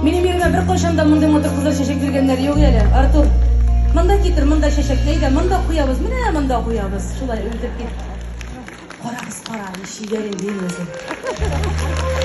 Минем иремә беркайчан да мондый матур кызлар чәчәк биргәннәр юк әле. Артур, монда китер, монда чәчәкне әйдә, монда куябыз, менә монда куябыз. Шулай үтеп кит. Карагыз, кара, чибәр инде үзе.